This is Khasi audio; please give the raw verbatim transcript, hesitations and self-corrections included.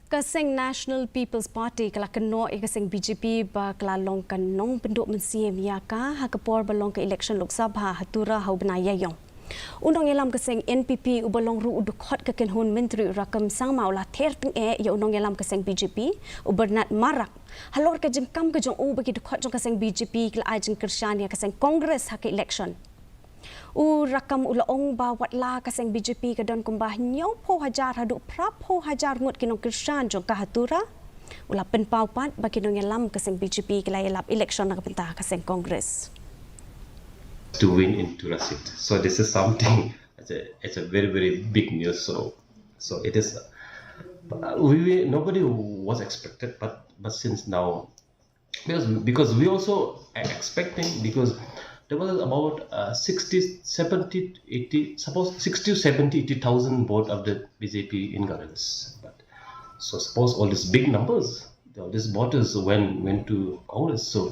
Ka seng National People's Party ka la kynnoh ïa ka seng B J P ba ka la long ka nongpynduh mynsiem ïa ka ha ka por ba long ka election Lok Sabha ha Tura ha u bnai Ïaïong. U nongïalam ka seng N P P uba long ruh u dkhot ka kynhun myntri u Rakkam Sangma u la ther tyngeh ïa u nongïalam ka seng B J P u Bernard Marak halor ka jingkam ka jong u ba ki dkhot jong ka seng B J P ki la ai jingkyrshan ïa ka seng Congress ha ka election. U Rakkam u la ong ba watla ka seng B J P ka don kumba hynñiewphew hajar haduh phraphew hajar ngut ki nongkyrshan jong ka ha Tura. U la pynpaw pat ba ki nongïalam ka seng B J P ki la ïalap election na ka bynta ka seng Congress. To win in Tura seat. So this is something. It's a it's a very very big news. So so it is. Uh, we, we nobody was expected, but but since now, because because we also are expecting, because there was about uh, sixty, seventy, eighty, suppose sixty, seventy, eighty thousand vote of the B J P in Congress. But so suppose all these big numbers, all these voters went went to Congress. So